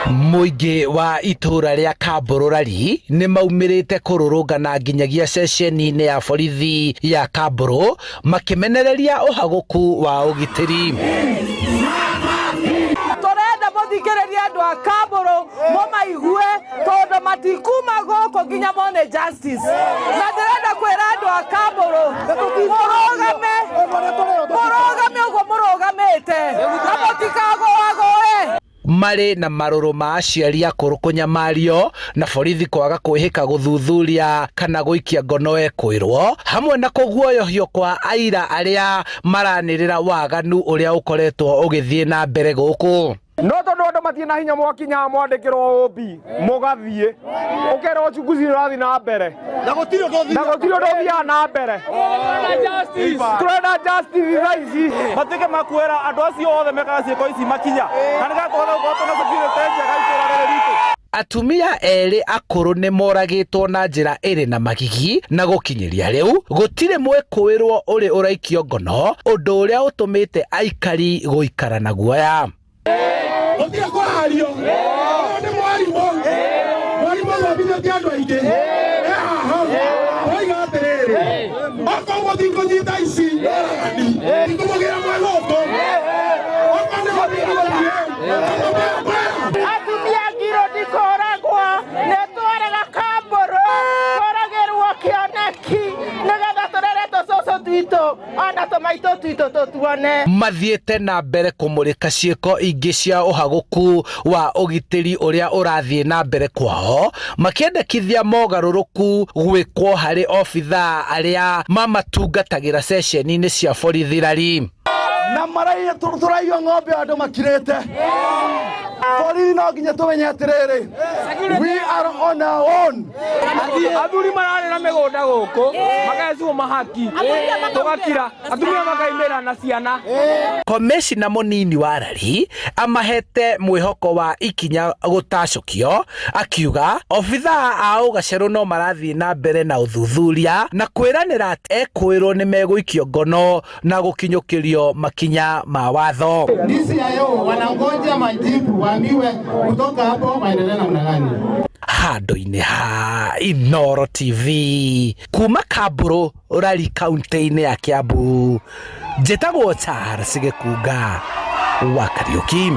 Mũingĩ wa itũũra rĩa Kambũrũrari nĩ maumĩrĩte kũrũrũngana nginyagia ceceni-inĩ ya borithi ya Kambũrũ makĩmenereria ũhagũku wa ũgitĩri. Tũrenda mũthikĩrĩrie andũ a Kambũrũ, mũmaigue, tondũ matikuma gũkũ nginya mone justice. Na ndĩrenda kwĩra andũ a Kambũrũ, mũrũgame, mũrũgame ũguo mũrũgamĩte, na mũtikagũagũe. Marĩ na marũrũ ma aciari akũrũ kũnyamario na borithi kwaga kwĩhĩka gũthuthuria kana gũikia ngono ekwĩrwo, hamwe na kũguoyohio kwa aira arĩa maranĩrĩra waganu ũrĩa ũkoretwo ũgĩthiĩ na mbere gũkũ. No tondũ andũ matirĩ na hinya, mwakinya mwandĩkĩrwo ũmbi, mũgathiĩ ũkerwo uchunguzi nĩ ũrathiĩ na mbere, na gũtirĩ ũndũ. Na gũtirĩ ũndũ ũthiaga na mbere. Tũrenda justice thaa ici. Matuĩke makuoera andũ acio othe mekaga ciĩko ici makinya, na nĩgetha tũhote gũkorwo twĩna security njega itũũra rĩrĩ ritũ. Atumia erĩ akũrũ nĩ moragĩtwo na njĩra ĩrĩ na magigi, na gũkinyĩria rĩu gũtirĩ mwĩkũĩrwo ũrĩ ũraikio ngono, ũndũ ũrĩa ũtũmĩte aikari gũikara na guoya. Gũtirĩ kwahario. Ũyũ nĩ mwarimũ, mwarimũ thomithĩtie andũ aingĩ e haha. Oiga atĩrĩrĩ, okorwo mũtikũnyita ici oragani, ikũmũgĩra mwĩ gũkũ, okorwo nĩ gũthiĩ gũthiĩ. Atumia ngiro ndikũragwo, nĩ twarega Kambũrũ kũragĩrwo kĩoneki, nĩgetha tũrere tũcũcũ twitũ ona tũmaitũ twitũ tũtuone. Mathiĩte na mbere kũmũrĩka ciĩko ingĩ cia ũhagũku wa ũgitĩri ũrĩa ũrathiĩ na mbere kwao, makĩendekithia mogarũrũku gwĩkwo harĩ obithaa arĩa mamatungatagĩra ceceni-inĩ cia borithi rari. Na maraiya tũraiywo ng'ombe, andũ makirĩte borithi. No nginya tũmenye atĩrĩrĩ, we are on our own. Athuri mararĩ na mĩgũnda gũkũ makecwo mahaki, tũgakira, atumia makaimĩra na ciana. Komĩcina mũnini wa Rari amahete mwĩhoko wa ikinya gũtacũkio, akiuga obithaa a ũgacerũ no marathiĩ na mbere na ũthuthuria, na kwĩranĩra atĩ ekwĩrwo nĩ megũikio ngono na gũkinyũkĩrio makinya ma watho. DCIO wanangoja majibu, waambiwe kutoka hapo waendelee namna gani. Handũ-inĩ ha Inoro TV kuma Kambũrũ Rari, kaunti-inĩ ya Kiambu, njĩtagwo Charles Gĩkunga wa Kariũki.